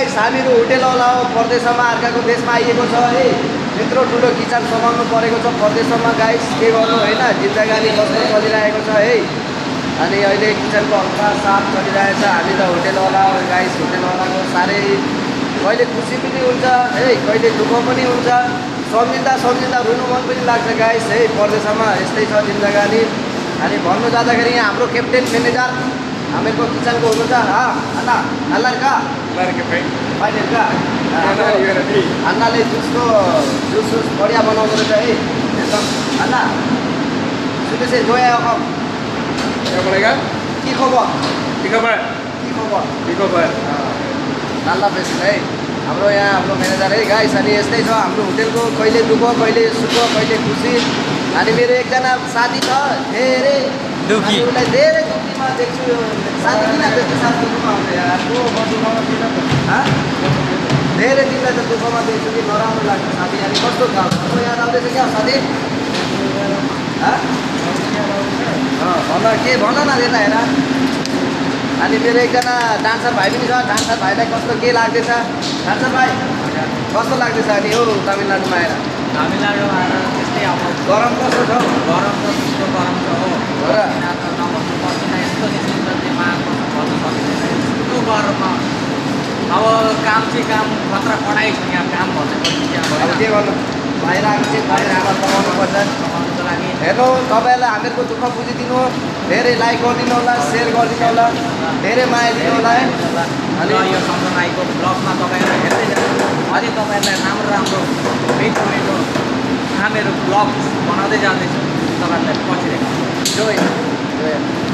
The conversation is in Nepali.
गाइस हामीहरू होटेलवाला हो परदेशमा अर्काको देशमा आइएको छ है यत्रो ठुलो किचन समाउनु परेको छ परदेशमा गाइस के गर्नु होइन जिन्दगानी कस्तो चलिरहेको छ है अनि अहिले किचनको हल्का साफ चलिरहेछ हामी त होटेलवाला हो गाइस होटेलवालाको साह्रै कहिले खुसी पनि हुन्छ है कहिले दुःख पनि हुन्छ सम्झिँदा सम्झिँदा रुनु मन पनि लाग्छ गाइस है परदेशमा यस्तै छ जिन्दगानी अनि भन्नु जाँदाखेरि यहाँ हाम्रो क्याप्टेन म्यानेजर हामीहरूको किचनको हुनुहुन्छ अन्ना नल्लारका फाइनलका अन्नाले जुसको जुस बढिया बनाउँदो रहेछ है एकदम अन्ना सुतेपछि जोया के खबर नल्ला पेसेन्ट है हाम्रो यहाँ हाम्रो म्यानेजर है गाइस अनि यस्तै छ हाम्रो होटेलको कहिले दुःख कहिले सुख कहिले खुसी अनि मेरो एकजना साथी छ धेरै दुखी उसलाई धेरै दुःखीमा देख्छु साथी किन देख्छु साथी दुःखमा आउँछ यार को दुःखमा किन धेरै तिमीलाई त दुःखमा देख्छु कि नराम्रो लाग्छ साथी अनि कस्तो खालको याद आउँदैछ क्या साथी भन के भन न यता हेर अनि मेरो एकजना डान्सर भाइ पनि छ डान्सर भाइलाई कस्तो के लाग्दैछ डान्सर भाइ कस्तो लाग्दैछ अनि हो तमिलनाडुमा आएर तमिलनाडुमा आएर त्यस्तै अब गरम कस्तो छ गरम त त्यस्तो गरम छ हो नभन्नु पर्दैन यस्तो निस्किन्छ त्यो माघको भन्नु सकिँदैन यस्तो गरममा अब काम चाहिँ काम खतरा पढाइ छ यहाँ काम भन्नुपर्छ अब के गर्नु बाहिर आएको चाहिँ बाहिर आएर कमाउनुपर्छ कमाउनुको लागि हेर्नु तपाईँहरूलाई हामीहरूको दुःख बुझिदिनु धेरै लाइक गरिदिनु होला सेयर गरिदिनु होला धेरै माया दिनु होला है अनि यो सम्झनाइको ब्लगमा तपाईँहरू हेर्दै जानु अझै तपाईँहरूलाई राम्रो राम्रो मिठो मिठो हामीहरू ब्लग बनाउँदै जाँदैछौँ तपाईँहरूलाई पछि देखाउँछौँ जोय